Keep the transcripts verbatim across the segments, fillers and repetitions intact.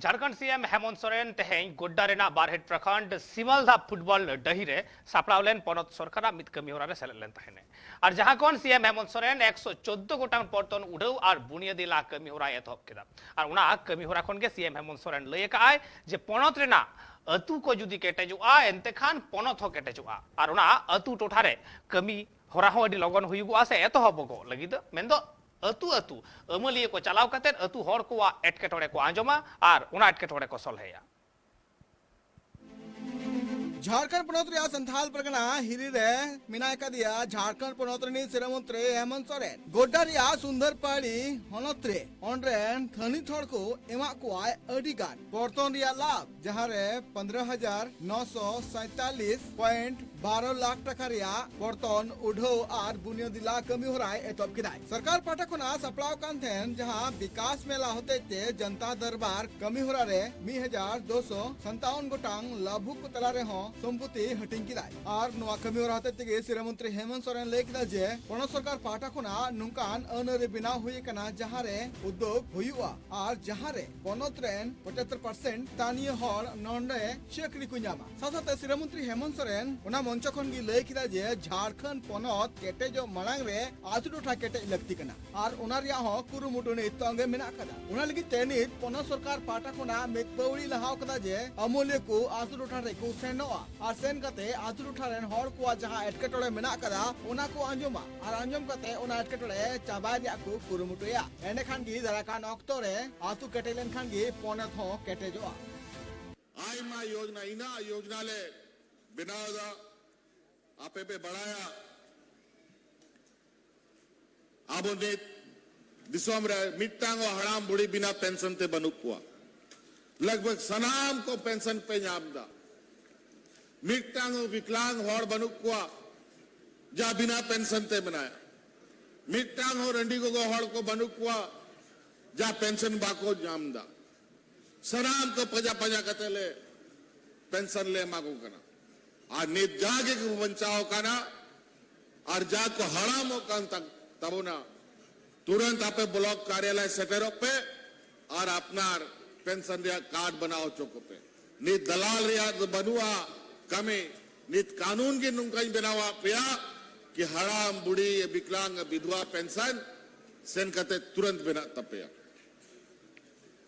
ᱡᱷᱟᱲᱠᱷᱚᱸᱰ ᱥᱤ ᱮᱢ ᱦᱮᱢᱚᱱᱛ ᱥᱚᱨᱮᱱ ᱛᱮᱦᱮᱧ ᱜᱳᱰᱰᱟ ᱨᱮᱱᱟᱜ ᱵᱟᱨᱦᱮᱴ ᱯᱨᱚᱠᱷᱚᱸᱰ ᱥᱤᱢᱟᱞᱫᱟ ᱯᱷᱩᱴᱵᱚᱞ ᱰᱟᱹᱦᱤ ᱨᱮ ᱥᱟᱯᱲᱟᱣ ᱞᱮᱱ ᱯᱚᱱᱚᱛ ᱥᱚᱨᱠᱟᱨᱟᱜ ᱢᱤᱫ ᱠᱟᱹᱢᱤ ᱦᱚᱨᱟ ᱨᱮ ᱥᱮᱞᱮᱫ ᱞᱮᱱ ᱛᱟᱦᱮᱸᱱᱮ᱾ ᱟᱨ ᱡᱟᱦᱟᱸ ᱠᱷᱚᱱ ᱥᱤ ᱮᱢ ᱦᱮᱢᱚᱱᱛ ᱥᱚᱨᱮᱱ ᱮᱠᱥᱚ ᱪᱳᱫᱽᱫᱳ ᱜᱚᱴᱟᱝ ᱯᱚᱨᱛᱚᱱ ᱩᱰᱷᱟᱹᱣ ᱟᱨ ᱵᱩᱱᱤᱭᱟᱹᱫᱤ ᱞᱟ ᱠᱟᱹᱢᱤ ᱦᱚᱨᱟᱭ ᱮᱛᱚᱦᱚᱵ ᱠᱮᱫᱟ᱾ ᱟᱨ ᱚᱱᱟ ᱠᱟᱹᱢᱤ ᱦᱚᱨᱟ ᱠᱷᱚᱱ ᱜᱮ ᱥᱤ ᱮᱢ ᱦᱮᱢᱚᱱᱛ ᱥᱚᱨᱮᱱ ᱞᱟᱹᱭ ᱟᱠᱟᱫᱼᱟᱭ ᱡᱮ ᱯᱚᱱᱚᱛ ᱨᱮᱱᱟᱜ ᱟᱹᱛᱩ ᱠᱚ ᱡᱩᱫᱤ ᱠᱮᱴᱮᱡᱚᱜᱼᱟ, ᱮᱱᱛᱮ ᱠᱷᱟᱱ ᱯᱚᱱᱚᱛ ᱦᱚᱸ ᱠᱮᱴᱮᱡᱚᱜᱼᱟ᱾ ᱟᱨ ᱚᱱᱟ ᱟᱹᱛᱩ ᱴᱚᱴᱷᱟ ᱨᱮ ᱠᱟᱹᱢᱤ ᱦᱚᱨᱟ ᱦᱚᱸ ᱟᱹᱰᱤ ᱞᱚᱜᱚᱱ ᱦᱩᱭᱩᱜᱚᱜᱼᱟ ᱥᱮ ᱮᱛᱚᱦᱚᱵᱚᱜᱚᱜ ᱞᱟᱹᱜᱤᱫ᱾ ᱢᱮᱱᱫᱚ ᱟᱹᱛᱩ ᱟᱹᱛᱩ ᱟᱹᱢᱟᱹᱞᱤᱭᱟᱹ ᱠᱚ ᱪᱟᱞᱟᱣ ᱠᱟᱛᱮᱫ ᱟᱹᱛᱩ ᱦᱚᱲ ᱠᱚᱣᱟᱜ ᱮᱴᱠᱮᱴᱚᱬᱮ ᱠᱚ ᱟᱸᱡᱚᱢᱟ ᱟᱨ ᱚᱱᱟ ᱮᱴᱠᱮᱴᱚᱬᱮ ᱠᱚ ᱥᱚᱞᱦᱮᱭᱟ᱾ ᱡᱷᱟᱲᱠᱷᱚᱸᱰ ᱯᱚᱱᱚᱛ ᱨᱮᱭᱟᱜ ᱥᱟᱱᱛᱷᱟᱞ ᱯᱟᱨᱜᱟᱱᱟ ᱦᱤᱨᱤ ᱨᱮ ᱢᱮᱱᱟᱭ ᱠᱟᱫᱮᱭᱟ ᱡᱷᱟᱲᱠᱷᱚᱸᱰ ᱯᱚᱱᱚᱛ ᱨᱤᱱᱤᱡ ᱥᱤᱨᱟᱹ ᱢᱚᱱᱛᱨᱤ ᱦᱮᱢᱚᱱᱛ ᱥᱚᱨᱮᱱ᱾ ᱜᱳᱰᱰᱟ ᱨᱮᱭᱟᱜ ᱥᱩᱱᱫᱚᱨᱯᱟᱲᱤ ᱦᱚᱱᱚᱛ ᱨᱮ ᱚᱸᱰᱮᱱ ᱛᱷᱟᱹᱱᱤᱛ ᱦᱚᱲ ᱠᱚ ᱮᱢᱟᱜ ᱠᱚᱣᱟᱭ ᱟᱹᱰᱤ ᱜᱟᱱ ᱯᱚᱨᱛᱚᱱ ᱨᱮᱭᱟᱜ ᱞᱟᱵᱷ, ᱡᱟᱦᱟᱸ ᱨᱮ ᱯᱚᱱᱫᱽᱨᱚ ᱦᱟᱡᱟᱨ ᱱᱚᱥᱚ ᱥᱟᱸᱭᱛᱟᱞᱤᱥ ᱯᱚᱭᱮᱱᱴ ᱵᱟᱨᱚ ᱞᱟᱠᱷ ᱴᱟᱠᱟ ᱨᱮᱭᱟᱜ ᱯᱚᱨᱛᱚᱱ ᱩᱰᱷᱟᱹᱣ ᱟᱨ ᱵᱩᱱᱤᱭᱟᱹᱫᱤ ᱞᱟ ᱠᱟᱹᱢᱤ ᱦᱚᱨᱟᱭ ᱮᱛᱚᱦᱚᱵ ᱠᱮᱫᱟᱭ᱾ ᱥᱚᱨᱠᱟᱨ ᱯᱟᱦᱴᱟ ᱠᱷᱚᱱᱟᱜ ᱥᱟᱯᱲᱟᱣ ᱠᱟᱱ ᱛᱟᱦᱮᱸᱱ ᱡᱟᱦᱟᱸ ᱵᱤᱠᱟᱥ ᱢᱮᱞᱟ ᱦᱚᱛᱮᱡ ᱛᱮ ᱡᱚᱱᱛᱟ ᱫᱚᱨᱵᱟᱨ ᱠᱟᱹᱢᱤ ᱦᱚᱨᱟ ᱨᱮ ᱢᱤᱫ ᱦᱟᱡᱟᱨ ᱫᱩᱥᱚ ᱥᱟᱱᱛᱟᱣᱚᱱ ᱜᱚᱴᱟᱝ ᱞᱟᱹᱵᱷᱩᱠ ᱠᱚ ᱛᱟᱞᱟ ᱨᱮᱦᱚᱸ ᱥᱚᱢᱯᱚᱛᱤ ᱦᱟᱹᱴᱤᱧ ᱠᱮᱫᱟᱭ᱾ ᱟᱨ ᱱᱚᱣᱟ ᱠᱟᱹᱢᱤ ᱦᱚᱨᱟ ᱦᱚᱛᱮᱡ ᱛᱮᱜᱮ ᱥᱤᱨᱟᱹ ᱢᱚᱱᱛᱨᱤ ᱦᱮᱢᱚᱱᱛ ᱥᱚᱨᱮᱱ ᱞᱟᱹᱭ ᱠᱮᱫᱟ ᱡᱮ ᱯᱚᱱᱚᱛ ᱥᱚᱨᱠᱟᱨ ᱯᱟᱦᱴᱟ ᱠᱷᱚᱱᱟᱜ ᱱᱚᱝᱠᱟᱱ ᱟᱹᱱ ᱟᱹᱨᱤ ᱵᱮᱱᱟᱣ ᱦᱩᱭ ᱟᱠᱟᱱᱟ ᱡᱟᱦᱟᱸ ᱨᱮ ᱩᱫᱽᱫᱳᱜᱽ ᱦᱩᱭᱩᱜᱼᱟ ᱟᱨ ᱡᱟᱦᱟᱸ ᱨᱮ ᱯᱚᱱᱚᱛ ᱨᱮᱱ ᱯᱚᱸᱪᱟᱛᱛᱳᱨ ᱯᱟᱨᱥᱮᱱᱴ ᱛᱷᱟᱱᱤᱭᱚ ᱦᱚᱲ ᱱᱚᱰᱮ ᱪᱟᱹᱠᱨᱤ ᱠᱚ ᱧᱟᱢᱟ᱾ ᱥᱟᱶ ᱥᱟᱶᱛᱮ ᱥᱤᱨᱟᱹ ᱢᱚᱱᱛᱨᱤ ᱦᱮᱢᱚᱱᱛ ᱥᱚᱨᱮᱱ ᱚᱱᱟ ᱢᱚᱧᱪᱚ ᱠᱷᱚᱱ ᱜᱮ ᱞᱟᱹᱭ ᱠᱮᱫᱟ ᱡᱮ ᱡᱷᱟᱲᱠᱷᱚᱸᱰ ᱯᱚᱱᱚᱛ ᱠᱮᱴᱮᱡᱚᱜ ᱢᱟᱲᱟᱝ ᱨᱮ ᱟᱛᱳ ᱴᱚᱴᱷᱟ ᱠᱮᱴᱮᱡ ᱞᱟᱹᱠᱛᱤ ᱠᱟᱱᱟ ᱟᱨ ᱚᱱᱟ ᱨᱮᱭᱟᱜ ᱦᱚᱸ ᱠᱩᱨᱩᱢᱩᱴᱩ ᱱᱤᱛ ᱛᱚᱝᱜᱮ ᱢᱮᱱᱟᱜ ᱟᱠᱟᱫᱟ᱾ ᱚᱱᱟ ᱞᱟᱹᱜᱤᱫ ᱛᱮ ᱱᱤᱛ ᱯᱚᱱᱚᱛ ᱥᱚᱨᱠᱟᱨ ᱯᱟᱦᱴᱟ ᱠᱷᱚᱱᱟᱜ ᱢᱤᱫ ᱯᱟᱹᱣᱲᱤ ᱞᱟᱦᱟᱣ ᱠᱟᱫᱟ ᱡᱮ ᱟᱹᱢᱟᱹᱞᱤᱭᱟᱹ ᱠᱚ ᱟᱛᱳ ᱴᱚᱴᱷᱟ ᱨᱮᱠᱚ ᱥᱮᱱᱚᱜᱼᱟ ᱟᱨ ᱥᱮᱱ ᱠᱟᱛᱮ ᱟᱛᱳ ᱴᱚᱴᱷᱟ ᱨᱮᱱ ᱦᱚᱲ ᱠᱚᱣᱟᱜ ᱡᱟᱦᱟᱸ ᱮᱴᱠᱮᱴᱚᱬᱮ ᱢᱮᱱᱟᱜ ᱟᱠᱟᱫᱟ ᱚᱱᱟ ᱠᱚ ᱟᱸᱡᱚᱢᱟ ᱟᱨ ᱟᱸᱡᱚᱢ ᱠᱟᱛᱮ ᱚᱱᱟ ᱮᱴᱠᱮᱴᱚᱬᱮ ᱪᱟᱵᱟᱭ ᱨᱮᱭᱟᱜ ᱠᱚ ᱠᱩᱨᱩᱢᱩᱴᱩᱭᱟ᱾ ᱮᱸᱰᱮᱠᱷᱟᱱ ᱜᱮ ᱫᱟᱨᱟᱭ ᱠᱟᱱ ᱚᱠᱛᱚ ᱨᱮ ᱟᱛᱳ ᱠᱮᱴᱮᱡ ᱞᱮᱱᱠᱷᱟᱱ ᱜᱮ ᱯᱚᱱᱚᱛ ᱦᱚᱸ ᱠᱮᱴᱮᱡᱚᱜᱼᱟ᱾ ᱟᱭᱢᱟ ᱭᱳᱡᱽᱱᱟ, ᱤᱱᱟᱹᱜ ᱭᱳᱡᱽᱱᱟ ᱞᱮ ᱵᱮᱱᱟᱣ ᱮᱫᱟ᱾ ᱟᱯᱮ ᱯᱮ ᱵᱟᱲᱟᱭᱟ, ᱟᱵᱚ ᱱᱤᱛ ᱫᱤᱥᱚᱢ ᱨᱮ ᱢᱤᱫᱴᱟᱝ ᱦᱚᱸ ᱦᱟᱲᱟᱢ ᱵᱩᱲᱦᱤ ᱵᱤᱱᱟ ᱯᱮᱱᱥᱚᱱ ᱛᱮ ᱵᱟᱹᱱᱩᱜ ᱠᱚᱣᱟ᱾ ᱞᱟᱜᱽ ᱵᱷᱟᱜᱽ ᱥᱟᱱᱟᱢ ᱠᱚ ᱯᱮᱱᱥᱚᱱ ᱯᱮ ᱧᱟᱢ ᱮᱫᱟ᱾ ᱢᱤᱫᱴᱟᱝ ᱦᱚᱸ ᱵᱤᱠᱞᱟᱝ ᱦᱚᱲ ᱵᱟᱹᱱᱩᱜ ᱠᱚᱣᱟ ᱡᱟ ᱵᱤᱱᱟ ᱯᱮᱱᱥᱚᱱ ᱛᱮ ᱢᱮᱱᱟᱭᱟ᱾ ᱢᱤᱫᱴᱟᱝ ᱦᱚᱸ ᱨᱟᱺᱰᱤ ᱜᱚᱜᱚ ᱦᱚᱲ ᱠᱚ ᱵᱟᱹᱱᱩᱜ ᱠᱚᱣᱟ ᱡᱟ ᱯᱮᱱᱥᱚᱱ ᱵᱟᱠᱚ ᱧᱟᱢ ᱮᱫᱟ᱾ ᱥᱟᱱᱟᱢ ᱠᱚ ᱯᱟᱸᱡᱟ ᱯᱟᱸᱡᱟ ᱠᱟᱛᱮ ᱞᱮ ᱯᱮᱱᱥᱚᱱ ᱞᱮ ᱮᱢᱟ ᱠᱚ ᱠᱟᱱᱟ᱾ ᱟᱨ ᱱᱤᱛ ᱡᱟᱜᱮ ᱠᱚ ᱵᱟᱧᱪᱟᱣ ᱠᱟᱱᱟ ᱟᱨ ᱡᱟ ᱠᱚ ᱦᱟᱲᱟᱢᱚᱜ ᱠᱟᱱ ᱛᱟ-, ᱛᱟᱵᱚᱱᱟ, ᱛᱩᱨᱟᱹᱱᱛ ᱟᱯᱮ ᱵᱞᱚᱠ ᱠᱟᱨᱭᱟᱞᱚᱭ ᱥᱮᱴᱮᱨᱚᱜ ᱯᱮ ᱟᱨ ᱟᱯᱱᱟᱨ ᱯᱮᱱᱥᱚᱱ ᱨᱮᱭᱟᱜ ᱠᱟᱨᱰ ᱵᱮᱱᱟᱣ ᱦᱚᱪᱚ ᱠᱚᱯᱮ᱾ ᱱᱤᱛ ᱫᱟᱞᱟᱞ ᱨᱮᱭᱟᱜ ᱫᱚ ᱵᱟᱹᱱᱩᱜᱼᱟ ᱠᱟᱹᱢᱤ᱾ ᱱᱤᱛ ᱠᱟᱹᱱᱩᱱ ᱜᱮ ᱱᱚᱝᱠᱟᱧ ᱵᱮᱱᱟᱣᱟᱜ ᱯᱮᱭᱟ ᱠᱤ ᱦᱟᱲᱟᱢ, ᱵᱩᱲᱦᱤ, ᱵᱤᱠᱞᱟᱝ, ᱵᱤᱫᱷᱣᱟ ᱯᱮᱱᱥᱚᱱ ᱥᱮᱱ ᱠᱟᱛᱮ ᱛᱩᱨᱟᱹᱱᱛ ᱵᱮᱱᱟᱜ ᱛᱟᱯᱮᱭᱟ᱾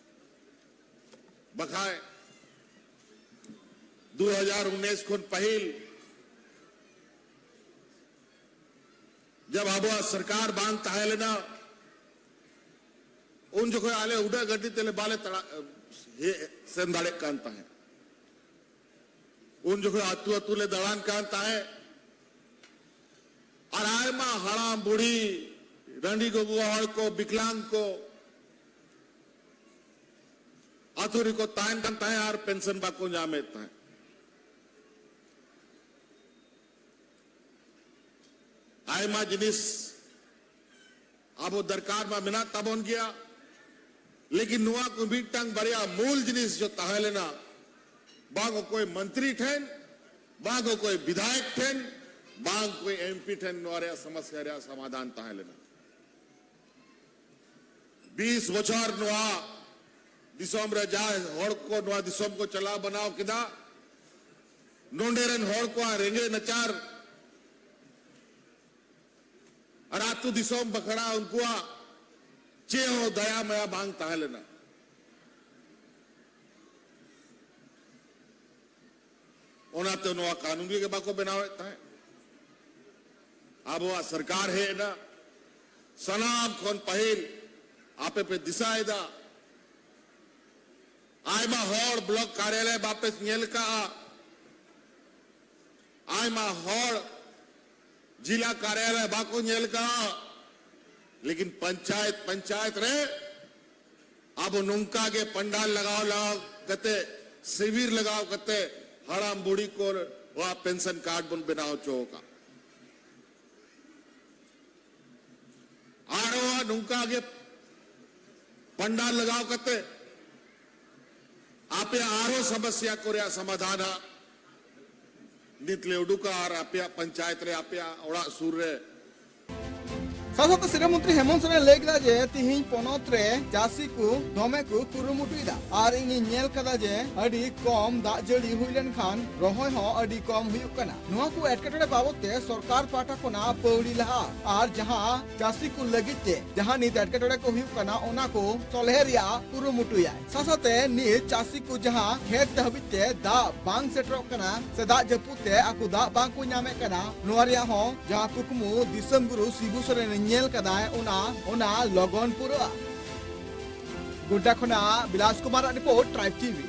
ᱵᱟᱠᱷᱟᱡ ᱫᱩ ᱦᱟᱡᱟᱨ ᱩᱱᱤᱥ ᱠᱷᱚᱱ ᱯᱟᱹᱦᱤᱞ ᱡᱟᱵ ᱟᱵᱚᱣᱟᱜ ᱥᱚᱨᱠᱟᱨ ᱵᱟᱝ ᱛᱟᱦᱮᱸ ᱞᱮᱱᱟ, ᱩᱱ ᱡᱚᱠᱷᱚᱱ ᱟᱞᱮ ᱩᱰᱟᱹᱜ ᱜᱟᱹᱰᱤ ᱛᱮᱞᱮ ᱵᱟᱞᱮ ᱛᱟᱲᱟ-, ᱦᱮᱡ ᱥᱮᱱ ᱫᱟᱲᱮᱭᱟᱜ ᱠᱟᱱ ᱛᱟᱦᱮᱸᱫ᱾ ᱩᱱ ᱡᱚᱠᱷᱚᱱ ᱟᱹᱛᱩ ᱟᱹᱛᱩ ᱞᱮ ᱫᱟᱬᱟᱱ ᱠᱟᱱ ᱛᱟᱦᱮᱸᱫ᱾ ᱟᱨ ᱟᱭᱢᱟ ᱦᱟᱲᱟᱢ ᱵᱩᱲᱦᱤ, ᱨᱟᱺᱰᱤ ᱜᱚᱜᱚ ᱦᱚᱲ ᱠᱚ, ᱵᱤᱠᱞᱟᱝ ᱠᱚ ᱟᱹᱛᱩ ᱨᱮᱠᱚ ᱛᱟᱦᱮᱱ ᱠᱟᱱ ᱛᱟᱦᱮᱸᱫ ᱟᱨ ᱯᱮᱱᱥᱚᱱ ᱵᱟᱠᱚ ᱧᱟᱢᱮᱫ ᱛᱟᱦᱮᱸᱫ᱾ ᱟᱭᱢᱟ ᱡᱤᱱᱤᱥ ᱟᱵᱚ ᱫᱚᱨᱠᱟᱨ ᱢᱟ ᱢᱮᱱᱟᱜ ᱛᱟᱵᱚᱱ ᱜᱮᱭᱟ, ᱞᱮᱠᱤᱱ ᱱᱚᱣᱟ ᱠᱚ ᱢᱤᱫᱴᱟᱝ ᱵᱟᱨᱭᱟ ᱢᱩᱞ ᱡᱤᱱᱤᱥ ᱡᱚ ᱛᱟᱦᱮᱸ ᱞᱮᱱᱟ, ᱵᱟᱝ ᱚᱠᱚᱭ ᱢᱚᱱᱛᱨᱤ ᱴᱷᱮᱱ, ᱵᱟᱝ ᱚᱠᱚᱭ ᱵᱤᱫᱷᱟᱭᱚᱠ ᱴᱷᱮᱱ, ᱵᱟᱝ ᱚᱠᱚᱭ ᱮᱢᱯᱤ ᱴᱷᱮᱱ ᱱᱚᱣᱟ ᱨᱮᱭᱟᱜ ᱥᱚᱢᱚᱥᱭᱟ ᱨᱮᱭᱟᱜ ᱥᱚᱢᱟᱫᱷᱟᱱ ᱛᱟᱦᱮᱸ ᱞᱮᱱᱟ᱾ ᱵᱤᱥ ᱵᱚᱪᱷᱚᱨ ᱱᱚᱣᱟ ᱫᱤᱥᱚᱢ ᱨᱮ ᱡᱟᱦᱟᱸᱭ ᱦᱚᱲ ᱠᱚ ᱱᱚᱣᱟ ᱫᱤᱥᱚᱢ ᱠᱚ ᱪᱟᱞᱟᱣ ᱵᱟᱱᱟᱣ ᱠᱮᱫᱟ, ᱱᱚᱰᱮ ᱨᱮᱱ ᱦᱚᱲ ᱠᱚᱣᱟᱜ ᱨᱮᱸᱜᱮᱡ ᱱᱟᱪᱟᱨ ᱟᱨ ᱟᱹᱛᱩ ᱫᱤᱥᱚᱢ ᱵᱟᱠᱷᱨᱟ ᱩᱱᱠᱩᱣᱟᱜ ᱪᱮᱫ ᱦᱚᱸ ᱫᱟᱭᱟ ᱢᱟᱭᱟ ᱵᱟᱝ ᱛᱟᱦᱮᱸ ᱞᱮᱱᱟ᱾ ᱚᱱᱟᱛᱮ ᱱᱚᱣᱟ ᱠᱟᱹᱱᱩᱱ ᱜᱮ ᱵᱟᱠᱚ ᱵᱮᱱᱟᱣᱮᱫ ᱛᱟᱦᱮᱸᱫ᱾ ᱟᱵᱚᱣᱟᱜ ᱥᱚᱨᱠᱟᱨ ᱦᱮᱡ ᱮᱱᱟ, ᱥᱟᱱᱟᱢ ᱠᱷᱚᱱ ᱯᱟᱹᱦᱤᱞ ᱟᱯᱮ ᱯᱮ ᱫᱤᱥᱟᱹᱭᱮᱫᱟ, ᱟᱭᱢᱟ ᱦᱚᱲ ᱵᱞᱚᱠ ᱠᱟᱨᱭᱟᱞᱚᱭ ᱵᱟᱯᱮ ᱧᱮᱞ ᱠᱟᱜᱼᱟ, ᱟᱭᱢᱟ ᱦᱚᱲ ᱡᱤᱞᱟ ᱠᱟᱨᱭᱟᱞᱚᱭ ᱵᱟᱠᱚ ᱧᱮᱞ ᱠᱟᱜᱼᱟ, ᱞᱮᱠᱤᱱ ᱯᱚᱧᱪᱟᱭᱮᱛ, ᱯᱚᱧᱪᱟᱭᱮᱛ ᱨᱮ ᱟᱵᱚ ᱱᱚᱝᱠᱟ ᱜᱮ ᱯᱟᱱᱰᱟᱞ ᱞᱟᱜᱟᱣ, ᱞᱟᱜᱟᱣ ᱠᱟᱛᱮ, ᱥᱤᱵᱤᱨ ᱞᱟᱜᱟᱣ ᱠᱟᱛᱮ ᱦᱟᱲᱟᱢ ᱵᱩᱲᱦᱤ ᱠᱚᱣᱟᱜ ᱯᱮᱱᱥᱚᱱ ᱠᱟᱨᱰ ᱵᱚᱱ ᱵᱮᱱᱟᱣ ᱦᱚᱪᱚ ᱟᱠᱟᱫ᱾ ᱟᱨᱦᱚᱸ ᱱᱚᱝᱠᱟ ᱜᱮ ᱯᱟᱱᱰᱟᱞ ᱞᱟᱜᱟᱣ ᱠᱟᱛᱮ ᱟᱯᱮᱭᱟᱜ ᱟᱨᱦᱚᱸ ᱥᱚᱢᱚᱥᱭᱟ ᱠᱚ ᱨᱮᱭᱟᱜ ᱥᱚᱢᱟᱫᱷᱟᱱ ᱦᱟᱸᱜ ᱱᱤᱛ ᱞᱮ ᱩᱰᱩᱠᱟ ᱟᱨ ᱟᱯᱮᱭᱟᱜ ᱯᱚᱧᱪᱟᱭᱮᱛ ᱨᱮ, ᱟᱯᱮᱭᱟᱜ ᱚᱲᱟᱜ ᱥᱩᱨ ᱨᱮ ᱥᱟᱶᱛᱮ ᱥᱤᱨᱟᱹ ᱢᱚᱱᱛᱨᱤ ᱦᱮᱢᱚᱱᱛ ᱥᱚᱨᱮᱱ ᱞᱟᱹᱭ ᱠᱮᱫᱟ ᱡᱮ ᱛᱤᱦᱤᱧ ᱯᱚᱱᱚᱛ ᱨᱮ ᱪᱟᱹᱥᱤ ᱠᱚ ᱫᱚᱢᱮ ᱠᱚ ᱠᱩᱨᱩᱢᱩᱴᱩᱭᱮᱫᱟ ᱟᱨ ᱤᱧᱤᱧ ᱧᱮᱞ ᱠᱟᱫᱟ ᱡᱮ ᱟᱹᱰᱤ ᱠᱚᱢ ᱫᱟᱜ ᱡᱟᱹᱲᱤ ᱦᱩᱭ ᱞᱮᱱᱠᱷᱟᱱ ᱨᱚᱦᱚᱭ ᱦᱚᱸ ᱟᱹᱰᱤ ᱠᱚᱢ ᱦᱩᱭᱩᱜ ᱠᱟᱱᱟ᱾ ᱱᱚᱣᱟ ᱠᱚ ᱮᱴᱠᱮᱴᱚᱬᱮ ᱵᱟᱵᱚᱛ ᱛᱮ ᱥᱚᱨᱠᱟᱨ ᱯᱟᱦᱴᱟ ᱠᱷᱚᱱᱟᱜ ᱯᱟᱹᱣᱲᱤ ᱞᱟᱦᱟ ᱟᱨ ᱡᱟᱦᱟᱸ ᱪᱟᱹᱥᱤ ᱠᱚ ᱞᱟᱹᱜᱤᱫ ᱛᱮ ᱡᱟᱦᱟᱸ ᱱᱤᱛ ᱮᱴᱠᱮᱴᱚᱬᱮ ᱠᱚ ᱦᱩᱭᱩᱜ ᱠᱟᱱᱟ, ᱚᱱᱟ ᱠᱚ ᱥᱚᱞᱦᱮ ᱨᱮᱭᱟᱜ ᱠᱩᱨᱩᱢᱩᱴᱩᱭᱟᱭ᱾ ᱥᱟᱶᱛᱮ ᱱᱤᱛ ᱪᱟᱹᱥᱤ ᱠᱚ ᱡᱟᱦᱟᱸ ᱠᱷᱮᱛ ᱫᱷᱟᱹᱵᱤᱡ ᱛᱮ ᱫᱟᱜ ᱵᱟᱝ ᱥᱮᱴᱮᱨᱚᱜ ᱠᱟᱱᱟ ᱥᱮ ᱫᱟᱜ ᱡᱟᱹᱯᱩᱫ ᱛᱮ ᱟᱠᱚ ᱫᱟᱜ ᱵᱟᱝ ᱠᱚ ᱧᱟᱢᱮᱫ ᱠᱟᱱᱟ, ᱱᱚᱣᱟ ᱨᱮᱭᱟᱜ ᱦᱚᱸ ᱡᱟᱦᱟᱸ ᱠᱩᱠᱢᱩ ᱫᱤᱥᱚᱢ ᱜᱩᱨᱩ ᱥᱤᱵᱩ ᱥᱚᱨᱮᱱ ᱧᱮᱞ ᱠᱟᱫᱟᱭ, ᱚᱱᱟ, ᱚᱱᱟ ᱞᱚᱜᱚᱱ ᱯᱩᱨᱟᱹᱜᱼᱟ᱾ ᱜᱳᱰᱰᱟ ᱠᱷᱚᱱᱟᱜ ᱵᱤᱞᱟᱥ ᱠᱩᱢᱟᱨᱟᱜ ᱨᱤᱯᱳᱨᱴ, ᱴᱨᱟᱭᱤᱵᱽ ᱴᱤᱵᱷᱤ᱾